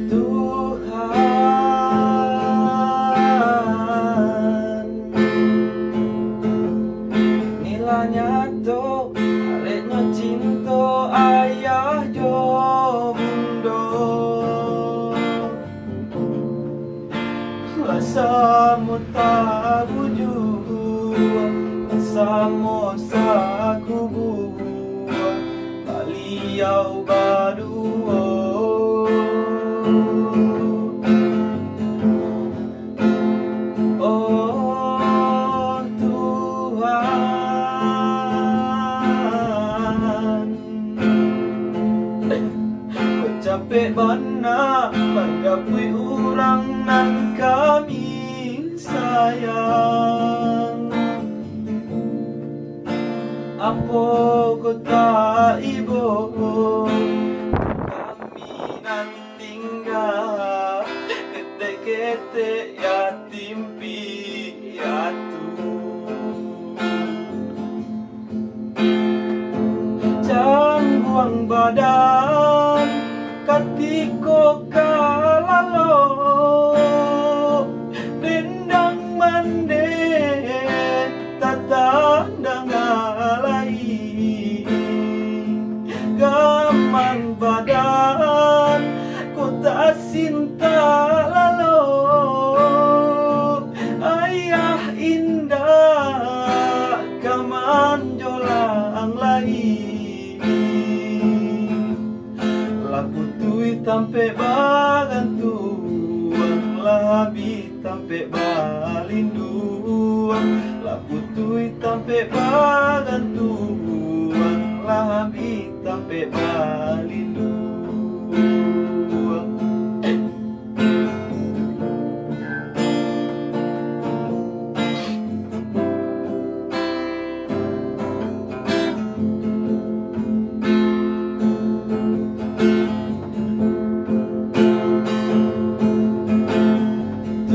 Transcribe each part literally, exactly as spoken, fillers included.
Tuhan, inilah nyato, areknyo cinto ayah jo bundo. Lah samo tabujua, lah samo sakubua, baliau baduo. Oh Tuhan, kok capek bana manjapuik urang nan kami sayang. Apo kok taibo kami nan tingga, ketek-ketek yatim piatu. Cangguang badan katiko ka lalok, dendang mandeh tatandanga lai. Gamang badan ko tasintak lalok, ayah indak ka manjolang lai. Lah putuih tampek bagantuang, lah abih tampek balinduang. Lah putuih tampek bagantuang, lah abih tampek balinduang.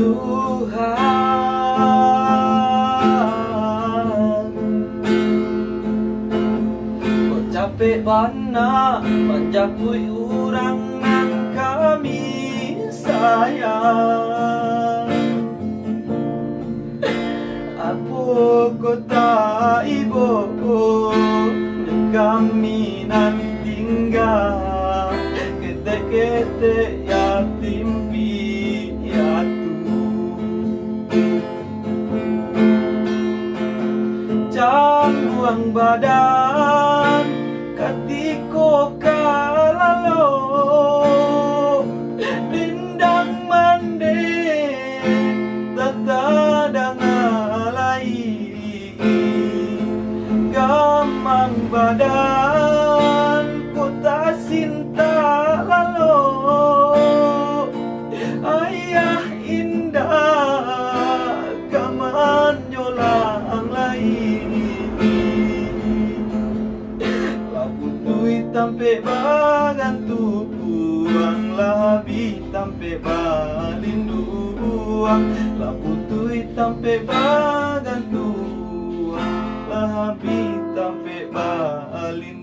Tuhan, kok capek bana manjapuik urang nan kami sayang. Apo kok taibo dek kami nan tingga, ketek-ketek yatim piatu. Cangguang badan katiko ka lalok, dendang mandeh tatadanga lai. Gamang badan ko tasintak lalok, ayah indak ka manjolang lai. Lah putuih tampek bagantuang, lah abih tampek balinduang. Lah putuih tampek bagantuang, lah abih tampek balinduang.